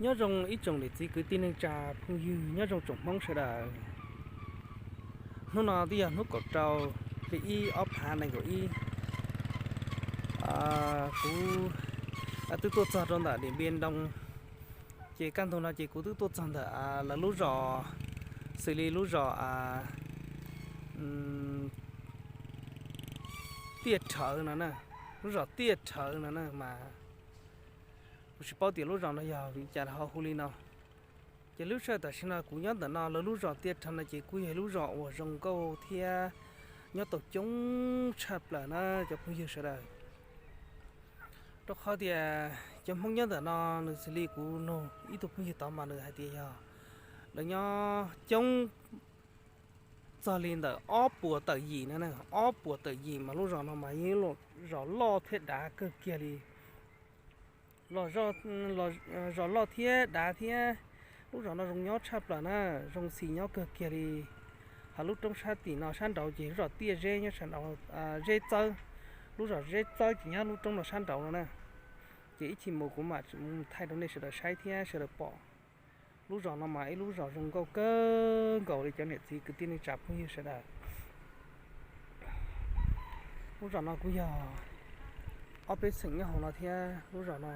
Nyob zoo ib tsoom niam txiv kwv tij neej tsa phooj ywg, nyob zoo tsoom Hmoob sawv daws. Hnub no twb yog hnub kaum rau, hli ib ob phav nees nkaum ib. Kuv twb tuaj txog rau ntawm Điện Biên Đông, ces kaj ntug no ces kuv twb tuaj txog ntawm lawv lub zos, xws li lub zos Tiaj Rhawv no na, lub zos Tiaj Rhawv no na mas kuv tsis paub tias lub zos no yog vim li cas ho hu li no. Ces lub sij hawm tam sim no kuv nyob ntawm no lawv lub zos Tiaj Rhawv no ces kuj yog ib lub zos uas zoo nkauj thiab nyob tau coob tshaj plaws na cov phooj ywg sawv daws. Rau qhov tias cov Hmoob nyob ntawm no nws xws li kuv nug ib tug phooj ywg tod mas nws hais tias yog lawv nyob coob txog li ntawm ob puas tawm yim no, ob puas tawm yim mas lub zos no mas yeej zos loj thiab dav kawg kiag li. Los zos loj thiab dav thiab, lub zos no zoo nyob tshaj plaws na, zoo xis nyob kawg kiag li. Hos lub roob sab tim no sab nraud ces lub zos Tiaj Zeb nyob sab nraud, Zeb Txawb, lub zos Zeb Txawb ces nyob lub roob no sab nraud no na. Ces ib chim mus kuv mam thaij rau nej sawv daws saib thiab sawv daws pom. Lub zos no mas ib lub zos zoo nkauj kawg nkaus li cov niam txiv kwv tij neej tsa phooj ywg sawv daws. Lub zos no kuj yog ob peb xeem nyob hauv no thiab. Lub zos no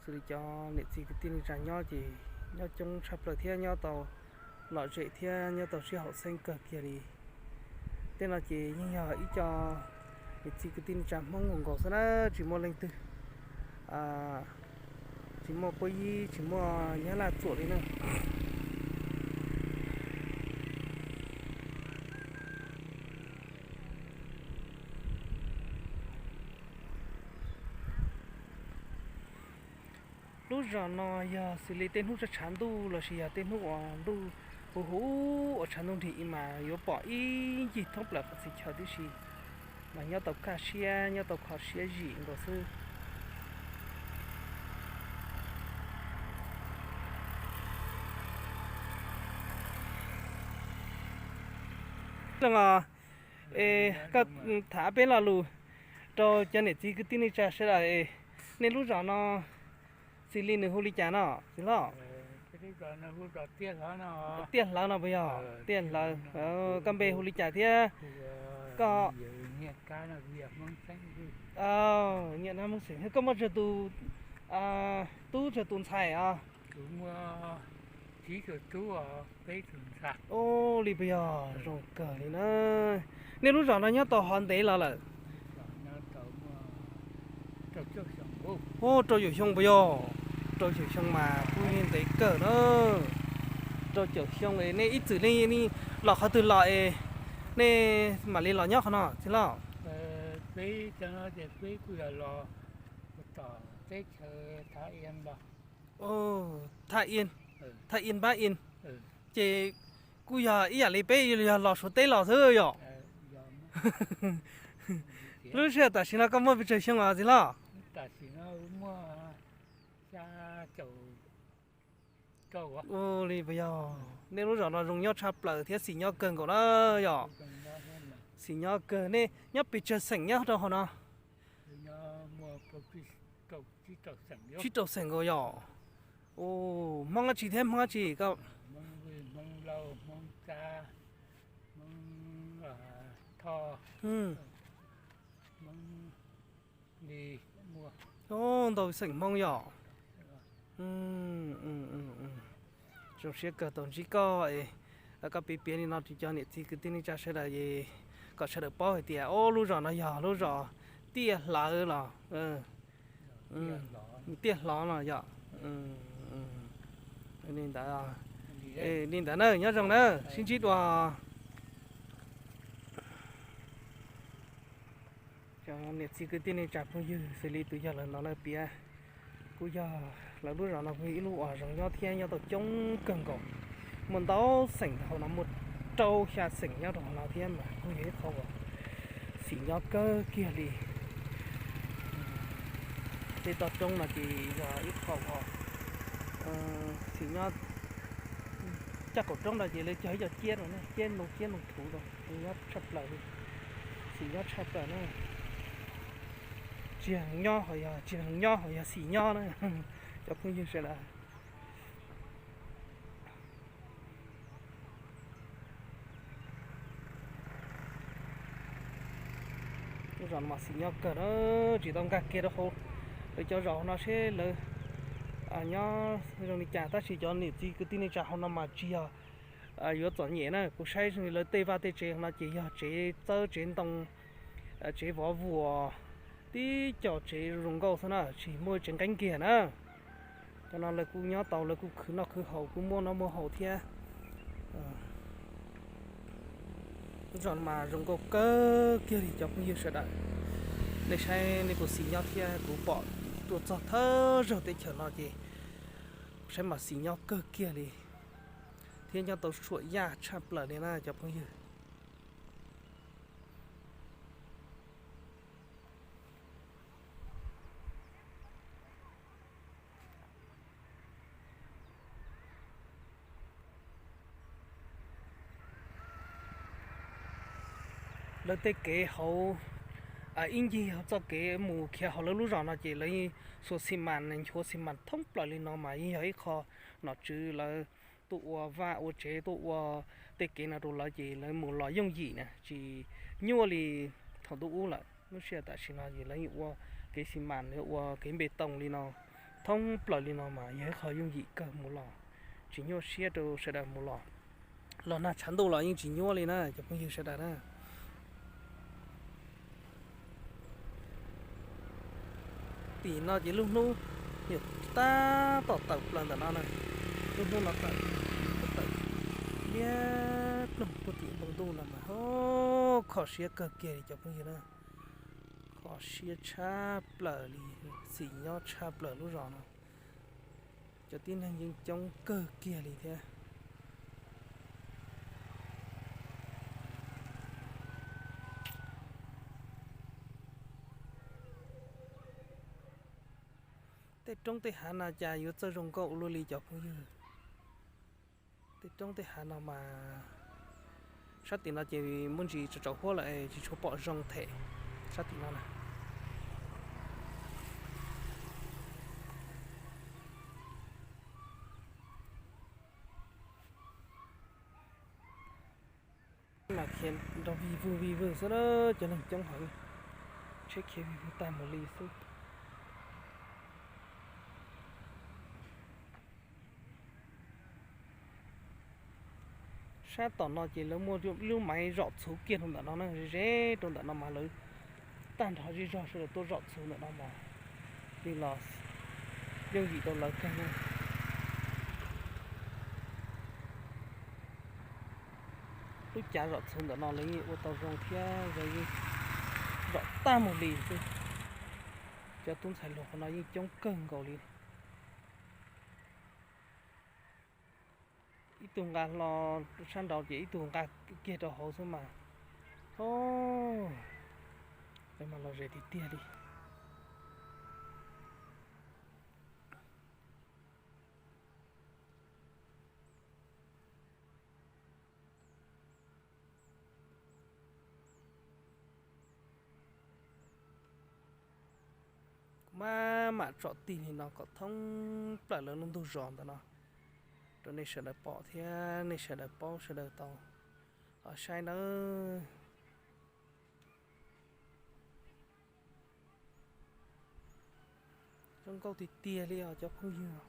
xws li cov niam txiv kwv tij neej tsa nyob ces nyob coob tshaj plaws thiab nyob tau lom zem thiab nyob tau sib haum xeeb kawg kiag li. Tej no ces yeej yog ib co niam txiv kwv tij neej tsa Hmoob nkaus nkaus xwb na, tsis muaj leej twg, tsis muaj Puab Yib, tsis muaj Nyab Laj txuam li na. Lub zos no yog xws li tej hnub tshav tshav ntuj lossis yog tej hnub uas ntuj huv huv uas tshav ntuj nrig mas yuav pom ib ncig thoob plaws qhov txhia chaw tib si, mas nyob tau kaj siab nyob tau kho siab zim nkaus xwb. Koj tham peb lo lus rau cov niam txiv kwv tij neej tsa sawv daws, nej lub zos no xws li nws hu li cas no txiv hlob? Tiaj Hlawv no puas yog? Tiaj Hlawv, koj npe hu li cas thiab? Koj nyiam na Hmoob Xeem, koj muaj tsawg tus tub tsawg tus ntxhais os? Ua li puas yog? Zoo kawg li na. Nej lub zos no nyob tau hov ntev los lawm? Ua rau caum xyoo puas yog? Rau caum xyoo mas kuj yeej ntev kawg na. Rau caum xyoo es nej ib txwm nej los qhov twg los es nej mam li los nyob qhov no txiv hlob? Thaj Iab, Thaj Iab Npab Iab, ces kuj yog ib yam li peb yog los Suav teb los xwb yom. Lub sij hawm tam sim no koj muaj pes tsawg xyoo os txiv hlob? Ua li puas yog? Nej lub zos no zoo nyob tshaj plaws thiab xis nyob kawg nkaus na yom. Xis nyob kawg. Nej nyob pes tsawg xeem nyob rau hauv no? Tsib rau xeem nkaus yom. Hmoob dab tsi thiab Hmoob dab tsi koj? Ntau xeem Hmoob yom. Zoo siab kawg tau ntsib koj es koj piav piav li no rau cov niam txiv kwv tij neej tsa sawv daws es kom sawv daws paub hais tias o lub zos no yog lub zos Tiaj Hlawv los Tiaj Hlawv no yom. Li ntawd, li ntawd na nyob zoo na sib ntsib dua. Cov niam txiv kwv tij neej tsa phooj ywg xws li tus yawg lawv no lawv piav, kuj yog lawv lub zos no kuj yog ib lub uas zoo nyob thiab nyob tau coob kawg nkaus. Muaj ntau xeem hauv no, muaj rau xya xeem nyob rau hauv no thiab mas kuj yog ib qho uas xis nyob kawg kiag li. Tej toj roob no ces yog ib qho uas xis nyob, caj qaum roob no ces lawv cog ib co ciab no, ciab ntoo ciab ntoo thuv no, nyob tshaj plaws li, xis nyob tshaj plaws na. Tsis yog nyob ho yog, tsis yog nyob ho yog xis nyob na cov phooj ywg sawv daws. Lub zos no mas xis nyob kawg na, tsis tau nkag kiag rau hauv lawv cov zos hauv no seb lawv nyob zoo li cas, tab sis cov niam txiv kwv tij neej tsa hauv no mas tsis yog yuav txom nyem na. Kuv saib lawv tej vaj tej tsev hauv no ces yog tsev txawb tsev ntoo, tsev vov vuas, tib co tsev zoo nkauj xwb na, tsis muaj tsev nqeeb kiag na. Cov no lawv kuj nyob tau, lawv kuj khwv noj khwv haus, kuj muaj noj muaj haus thiab. Lub zos no mas zoo nkauj kawg kiag li cov phooj ywg sawv daws. Nej saib nej puas xis nyob thiab? Kuv pom tuaj txog thawj zaug teb chaws no ces saib mas xis nyob kawg kiag li, thiab nyob tau suam yaj tshaj plaws li na cov phooj ywg. Lawv tej kev hauv ib ncig txoj kev mus khiav hauv lawv lub zos no ces lawv yeej xuas xi mas, nchuav xi mas thoob plaws li no mas yeej yog ib qho nom tswv lawv tuaj ua vaj ua tsev, tuaj ua tej kev no rau lawv ces lawv mus los yooj yim na, tsis nyuaj li thaum ntuj ub lawm. Lub sij hawm tam sim no ces lawv yeej ua kev xi mas, lawv ua kev npe toos li no thoob plaws li no mas yog ib qho yooj yim kawg mus los, tsis nyuaj siab rau sawv daws mus los. Los nag tshav ntuj los yeej tsis nyuaj li na cov phooj ywg sawv daws na. Tim no ces lub hnub nws tab tom tawm plaws ntawm no na. Lub hnub no tawm, tawm liab ploog puag tim npoo ntuj no mas, kho siab kawg kiag li cov phooj ywg na. Kho siab tshaj plaws li, xis nyob tshaj plaws lub zos no. Cov tib neeg yeej coob kawg kiag li thiab. Tej roob tej hav no cas yuav txawj zoo nkauj ua luaj li cov phooj ywg. Tej roob tej hav no mas sab tim no ces muaj ntsis tsaus tsaus huab lawm es tsis tshua pom zoo them sab tim no na. Mas khiav nrov vig vwg vig vwg xwb na, cov neeg coob heev, tsheb khiav vig vwg tag mus li xwb. Sab tom no ces lawv muaj lub maiv zom txhuv kiag rau ntawm no na, ze ze rau ntawm no mas lawv tag nrho zej zog sawv daws tuaj zom txhuv ntawm no mas li los yooj yim rau lawv kawg na. Lub cav zom txhuv ntawm no lawv yeej ua tau zoo thiab, lawv yeej zom tag mus li xwb. Cov tub ntxhais hluas qhov no yeej coob kawg nkaus li. Ib tug nqa hlo sab nraud ces ib tug nqa kiag rau hauv xwb mas. Os, mas lom zem tiag tiag li. Kuv maj mam tsom tig li no kom thoob plaws lawv lub ntug zos ntawm no rau nej sawv daws pom thiab nej sawv daws paub sawv daws tau saib nawb. Zoo nkauj tiag tiag li os cov phooj ywg.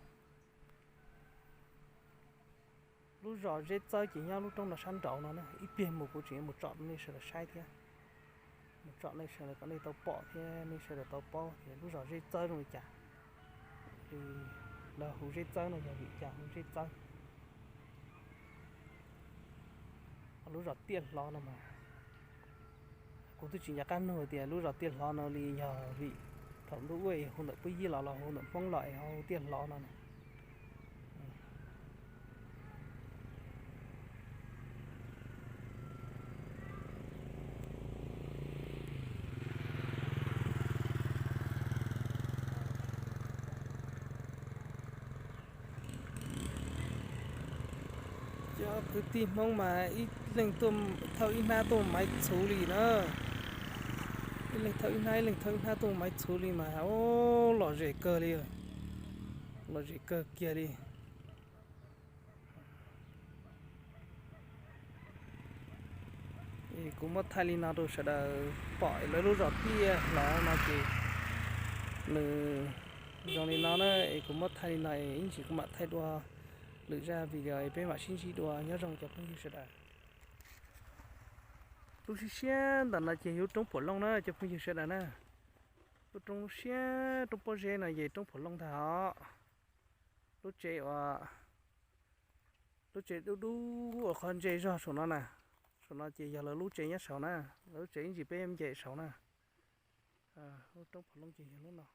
Lub zos Zeb Txawb ces nyob lub roob no sab nraud no na, ib pliag mus kuv tseem yuav mus tsom nej sawv daws saib thiab. Mus tsom nej sawv daws kom nej tau pom thiab nej sawv daws tau paub tias lub zos Zeb Txawb zoo li cas. Lawv hu Zeb Txawb no yog vim cas hu Zeb Txawb. Lub zos Tiaj Hlo no mas kuv twb tsis nco qab nug tias lub zos Tiaj Hlo no li yog vim thaum ntuj ub es hu ntawm Pub Yib los los hu ntawm Hmoob los es ho hu Tiaj Hlo no na. Cov kwv tij Hmoob mas ib leeg thauj ib hnab tuaj maiv txhuv li na. Ib leeg thauj ib hnab, ib leeg thauj ib hnab tuaj maiv txhuv li mas, o, lom zem kawg li. Lom zem kawg kiag li. Kuv muab thaij li no rau sawv daws pom lawv lub zos tiaj los no ces nws zoo li no na, es kuv muab thaij li no es ib ntsis kuv mam thaij dua lwm zaj video es peb mam sib ntsib dua. Nyob zoo cov phooj ywg sawv daws. Lub siab siab ntawm no ces yog lub roob Phuam Looj na cov phooj ywg sawv daws na. Lub roob siab roob pob zeb no ces roob Phuam Looj ntag os. Lub tsev uas, lub tsev dub dub uas qhov ntse zog saum no na, saum no ces yog lawv lub tsev nyob saud na, lawv lub tsev ib ntsis peb nce saud na. Lub roob Phuam Looj ces yog lub no.